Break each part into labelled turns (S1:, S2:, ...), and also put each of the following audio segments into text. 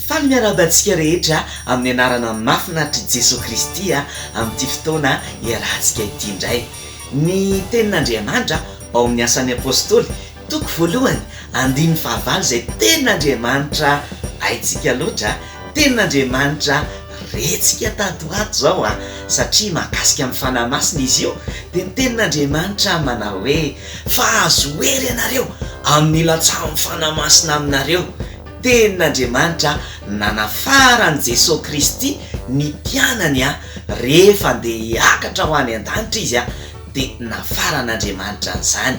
S1: Faly miarahaba antsika rehetra amin'ny anarana mahafinaritr'i Jesoa Kristy amin'ity fotoana iarahantsika ity indray. Ny Tenin'Andriamanitra ao amin'ny Asan'ny Apostoly, toko voalohany, andininy fahavalo izay Tenin'Andriamanitra haintsika loatra, Tenin'Andriamanitra rentsika tato ho ato izao a, satria mahakasika amin'ny Fanahy Masina izy io, dia ny Tenin'Andriamanitra manao hoe, Fa azo hery ianareo amin'ny ilatsahan'ny Fanahy Masina aminareo. Tenin'Andriamanitra nanafaran'i Jesoa Kristy ny mpianany a, rehefa andeha hiakatra ho any an-danitra Izy a, dia nafaran'Andriamanitra an'izany.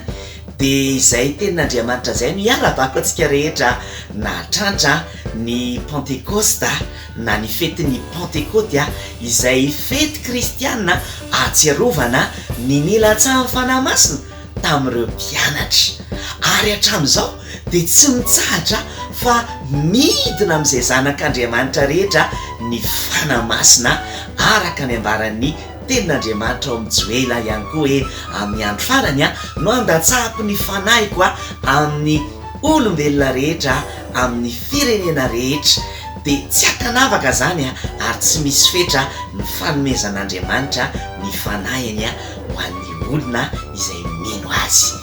S1: Dia izay tenin'Andriamanitra izay no iarabako antsika rehetra nahatrantra ny Pantekosta na ny fetin'ny Pantekoty izay fety kristiana ahatsiarovana ny nilatsahan'ny Fanahy Masina tamin'ireo mpianatra. Ary hatramin'izao dia tsy mitsahatra fa midina amin'izay zanak'Andriamanitra rehetra ny Fanahy Masina araka ny ambaran'ny Tenin'Andriamanitra ao amin'ny Joela ihany koa hoe, Amin'ny andro farany no handatsahako ny Fanahiko amin'ny olombelona rehetra, amin'ny firenena rehetra. Dia tsy ankanavaka izany ary tsy misy fetra ny fanomezan'Andriamanitra ny Fanahiny ho an'ny olona izay mino Azy.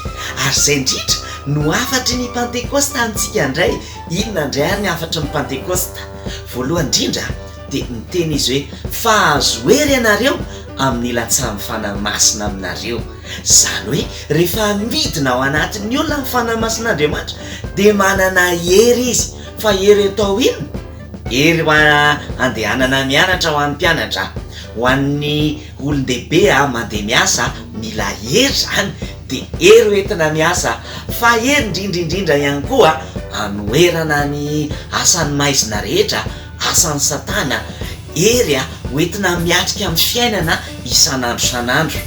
S1: Ary izay indrindra no hafatry ny Pantekosta amintsika indray. Inona indray ary ny hafatry ny Pantekosta? Voalohany indrindra, Dia niteny izy hoe, Fa azo hery ianareo amin'ny ilatsahan'ny Fanahy Masina aminareo. Izany hoe, rehefa midina ao anatin'ny olona ny Fanahy Masin'Andriamanitra, dia manana hery izy. Fa hery atao inona? Hery ho andehanana mianatra ho an'ny mpianatra, ho an'ny olon-dehibe mandeha miasa, mila hery izany, dia hery hoentina miasa, fa hery indrindra indrindra ihany koa hanoherana ny asan'ny maizina rehetra, Asan'i Satana, hery ho entina miatrika amin'ny fiainana isan'andro isan'andro.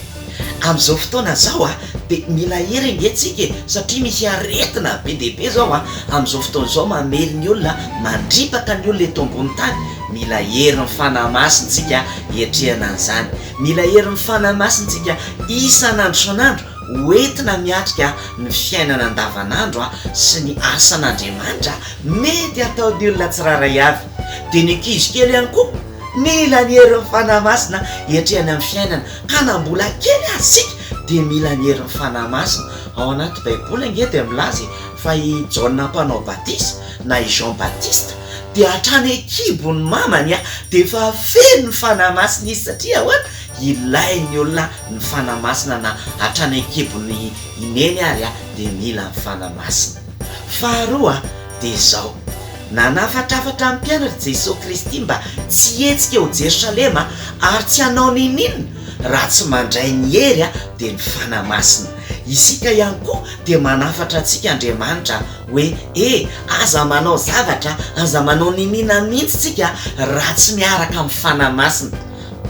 S1: Amin'izao fotoana izao dia mila hery ange tsika e, satria misy aretina be dia be izao amin'izao fotoana izao mamely ny olona, mandripaka ny olona eto ambony tany, mila herin'ny Fanahy Masina tsika hiatrehana an'izany. Mila herin'ny Fanahy Masina tsika isan'andro isan'andro ho entina miatrika ny fiainana andavan'andro sy ny asan'Andriamanitra Mety hataon'ny olona tsirairay avy, dia ny ankizy kely ihany koa, mila ny herin'ny Fanahy Masina hiatrehana ny fiainana, ka na mbola kely aza isika dia mila ny herin'ny Fanahy Masina. Ao anaty Baiboly ange dia milaza e, fa i Jaona mpanao batisa na i Jean Baptiste dia hatrany an-kibon'ny mamany dia efa feno ny Fanahy Masina izy, satria ahoana? Ilain'ny olona ny Fanahy Masina na hatrany an-kibon'i Neny ary dia mila ny Fanahy Masina. Faharoa dia izao, nanafatrafatra ny mpianatra Jesoa Kristy mba tsy hihetsika eo Jerosalema ary tsy hanao n'inon'inona raha tsy mandray ny hery dia ny Fanahy Masina. Isika ihany koa dia manafatra antsika Andriamanitra hoe e, aza manao zavatra, aza manao n'inon'inona mihitsy tsika raha tsy miaraka amin'ny Fanahy Masina.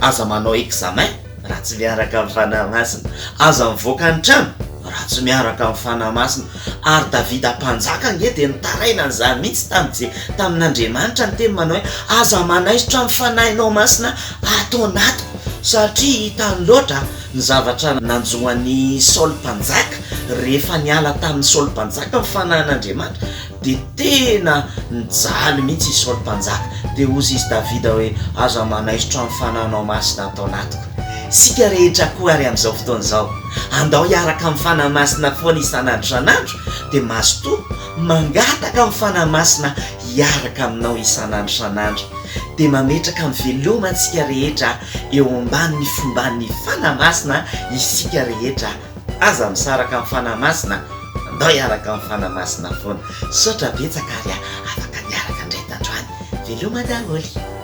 S1: Aza manao examen. Raha tsy miaraka amin'ny Fanahy Masina. Aza mivoaka ny trano raha tsy miaraka amin'ny Fanahy Masina. Ary Davida mpanjaka ange dia nitaraina an'izany mihitsy tamin'i Je, tamin'Andriamanitra niteny manao hoe, Aza manaisotra ny Fanahinao Masina ato anatiko, satria hitany loatra ny zavatra nanjo an'i Saoly mpanjaka, rehefa niala tamin'i Saoly mpanjaka ny Fanahin'Andriamanitra, Dia tena nijaly mihitsy i Saoly Mpanjaka. Dia hozy izy Davida hoe, Aza manaisotra ny Fananao Masina ato anatiko. Isika rehetra koa ary amin'izao fotoana izao, andao hiaraka amin'ny Fanahy Masina foana isan'andro isan'andro, dia mazotoa mangataka amin'ny Fanahy Masina hiaraka aminao isan'andro isan'andro. Dia mametraka ny velomantsika rehetra eo ambanin'ny fomban'ny Fanahy Masina isika rehetra. Aza misaraka amin'ny Fanahy Masina, andao hiaraka amin'ny Fanahy Masina foana. Misaotra betsaka ary afaka niaraka indray tandroany. Veloma daholo.